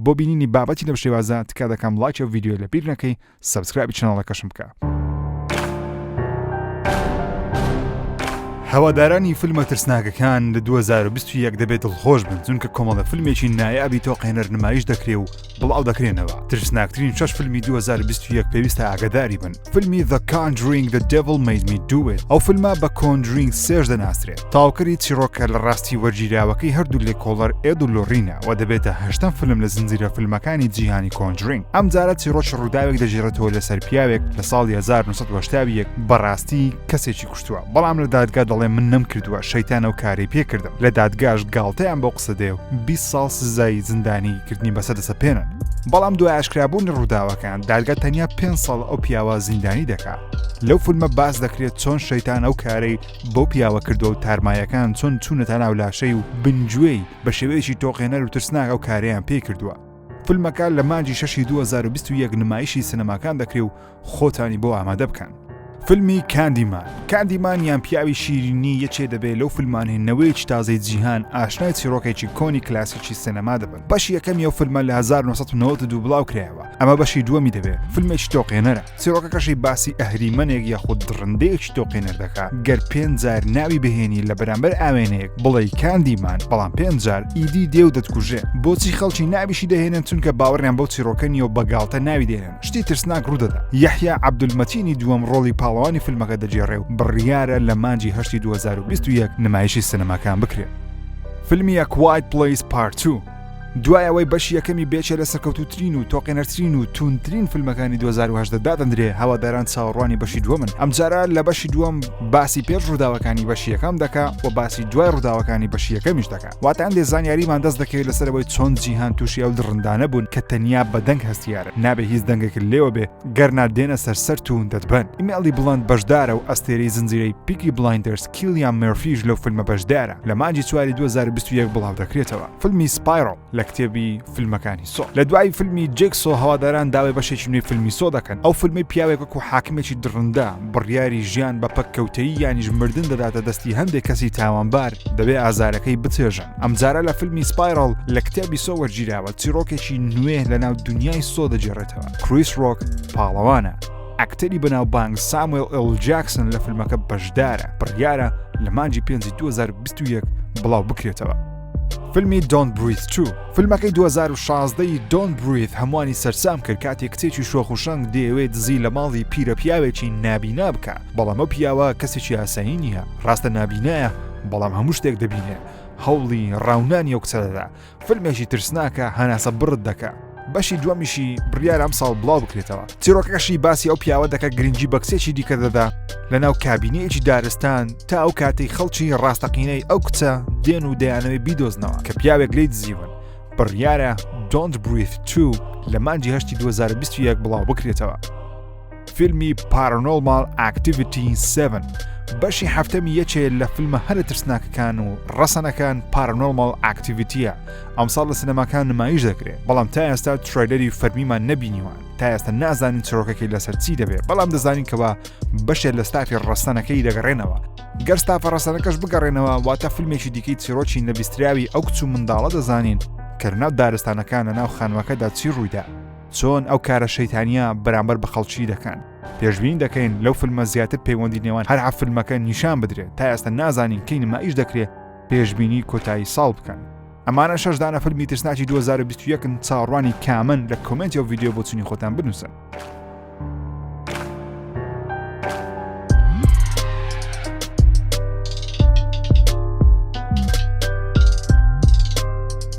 بۆ بینینی بابەتی لەم شێوازە تکا دەکەم ڵایکی ئەو ڤیدیۆیە لەبیر نەکەی subscribe ی channel ەکەشم بکە. هەوادارانی فیلمە ترسناکەکان لە 2021 دەبێت دڵخۆش بن چونکە کۆمەڵە فیلمێکی نایابی تۆقێنەر نمایش دەکرێ و بڵاو دەکرێنەوە ترسناکترین شەش فیلمی 2021 پێویستە ئاگداری بن فیلمی The Conjuring The Devil Made Me Do It ئەو فیلمە بە Conjuring سێش دەناسرێت تاوکەری چیڕۆکە لە ڕاستی وەرگیراوەکەی هەردوو لێکۆڵەر ئێد و لۆرینە و دەبێتە هەشتەم فیلم لە زنجیرە فیلمەکانی جیهانی Conjuring ئەمجارە چیڕۆکی ڕووداوێک دەگێڕێتەوە لەسەر پیاوێک لە ساڵی 1970 بەڕاستی کەسێکی کوشتووە بەڵام لە دادگا دەڵێ من نەمکردووە شەیتان ئەو کارەی پێکردم لە دادگاش گاڵتەیان بەو قسە دێ و 20 ساڵ سزای زیندانی کردنی بەسەر دەسەپێنن بەڵام دوای ئاشکرابوونی ڕووداوەکان دادگا تەنیا 5 ساڵ ئەو پیاوە زیندانی دەکات لەو فیلمە باس دەکرێت چۆن شەیتان ئەو کارەی بەو پیاوە کردووە و تارمایەکان چۆن چوونەتە ناو لاشەی و بنگوێی بە شێوەیەکی تۆقێنەر و ترسناک ئەو کارەیان پێی کردووە. فیلمەکە لە مانگی شەشی 2021 نمایشی سینەماکان دەکرێ و خۆتانی بۆ ئامادە بکەن. فیلمی Candyman Candyman یان پیاوی شیرینی یەکێ دەبێ لەو فیلمانەی نەوەیەکی تازەی جیهان ئاشنای چیڕۆکێکی کۆنی کلاسیکی سینەما دەبن. بەشی یەکەمی ئەو فیلمە لە 1992 بڵاو کرایەوە، ئەمە بەشی دووەمی دەبێ، فیلمێکی تۆقێنەرە. چیڕۆکەکەشی باسی ئەهریمەنێک یاخود دڕندەیەکی تۆقێنەر دەکا گەر پێنج جار ناوی بهێنی لە بەرامبەر ئاوێنەیەک بڵێی Candyman بەڵام پێنج جار ئیدی دێ و دەتکوژێ بۆچی خەڵکی ناویشی دەهێنن چونکە باوەڕیان بەو چیڕۆکە نییە و بە گاڵتە ناوی دێنن شتی ترسناک ڕوودەدا یەحیا عەبدولمەتینی دووەم ڕۆڵی پاڵەوانی فیلمەکە دەگێڕێ و بڕیارە لە مانگی هەشتی 2021 نمایشی سینەماکان بکرێ. فیلمی A Quiet Place Part 2 دوای ئەوەی بەشی یەکەمی بێچێ لە سەرکەوتووترین و تۆقێنەرترین و توندترین فیلمەکانی 2018 دادەندرێ هەواداران چاوەڕوانی بەشی دووەمن ئەمجارە لە بەشی دووەم باسی پێش ڕووداوەکانی بەشی یەکەم دەکا و باسی دوای ڕووداوەکانی بەشی یەکەمیش دەکا واتە هەندێ زانیاریمان دەست دەکەوێت لەسەر ئەوەی چۆن جیهان تووشی ئەو دڕندانە بوون کە تەنیا بە دەنگ هەستیارن نابێ هیچ دەنگێک لێوە بێ گەرنا دێنە سەر سەرت و دەتبەن ئیمێڵی بڵند بەشدارە و ئەستێرەی زنجیرەی Peaky Blinders کیلیان مێرفیش لەو فیلمە بەشدارە لە مانگی چواری 2021 بڵاو دەکرێتەوە. فیلمی Spiral لە کتێبی فیلمەکانی Saw لە دوای فیلمی Jigsaw هەواداران داوای بەشێکی نوێی فیلمی Saw دەکەن ئەو فیلمەی پیاوێک وەکو حاکمێکی دڕندە بڕیاری ژیان بە پەککەوتەیی یانیش مردن دەداتە دەستی هەندێک کەسی تاوانبار دەبێ ئازارەکەی بچێژن ئەمجارە لە فیلمی Spiral لە کتێبی Saw وەرگیراوە چیرۆکێکی نوێ لە ناو دنیای Saw دەگێڕێتەوە کریس ڕۆک پاڵەوانە ئەکتەری بەناوبانگ ساموێل ئێل جاکسن لە فیلمەکە بەشدارە بڕیارە لە مانگی پێنجی 2021 بڵاو بکرێتەوە. فیلمی Don't Breathe 2 فیلمەکەی 2016 ی Don't Breathe هەمووانی سەرسام کرد کاتێک کچێکی شۆخ و شەنگ دەیەوێت دزی لە ماڵی پیرە پیاوێکی نابینا بکا بەڵام ئەو پیاوە کەسێکی ئاسایی نییە ڕاستە نابینایە بەڵام هەموو شتێک دەبینێ هەوڵی ڕاونانی ئەو کچە دەدا فیلمێکی ترسناکە هەناسە بڕت دەکا بەشی دووەمیشی بڕیارە ئەمساڵ بڵاو بکرێتەوە چیرۆکەکەشی باسی ئەو پیاوە دەکە گرنگی بە کچێکی دیکە دەدا لەناو کابینەیەکی دارستان تا ئەو کاتەی خەڵکی ڕاستەقینەی ئەو کچە دێن و دەیانەوێت بیدۆزنەوە کە پیاوێک لێی دزیون بڕیارە Don't Breathe 2 لە مانگی هەشتی 2021 بڵاو بکرێتەوە. فیلمی Paranormal Activity 7 بەشی هەفتەمی یەکێ لە فیلمە هەرە ترسناکەکان و ڕەسەنەکان Paranormal Activity ە ئەمساڵ لە سینەماکان نمایش دەکرێت بەڵام تا ئێستا trailer ی فەرمیمان نەبینیوە تا ئێستا نازانین چیرۆکەکەی لەسەر چی دەبێت بەڵام دەزانین کەوا بەشێ لە ستافی ڕەسەنەکەی دەگەڕێنەوە گەر ستافە ڕەسەنەکەش بگەڕێنەوە واتە فیلمێکی دیکەی چیرۆکی نەبیستراوی ئەو کچ و منداڵە دەزانین کە لەناو دارستانەکان لەناو خانووەکەدا چی ڕوویدا چۆن ئەو کارە شەیتانیە بەرامبەر بە خەڵکی دەکەن پێشبینی دەکەین لەو فیلمە زیاتر پەیوەندی نێوان هەر فیلمەکە نیشان بدرێت تا ئێستا نازانین کەی نمایش دەکرێت پێشبینی کۆتایی ساڵ بکەن ئەمانە شەش دانە فیلمی ترسناکی 2021 چاوەڕوانی کامن لە کۆمێنتی ئەو ڤیدیۆ بۆچونی خۆتان بنووسن.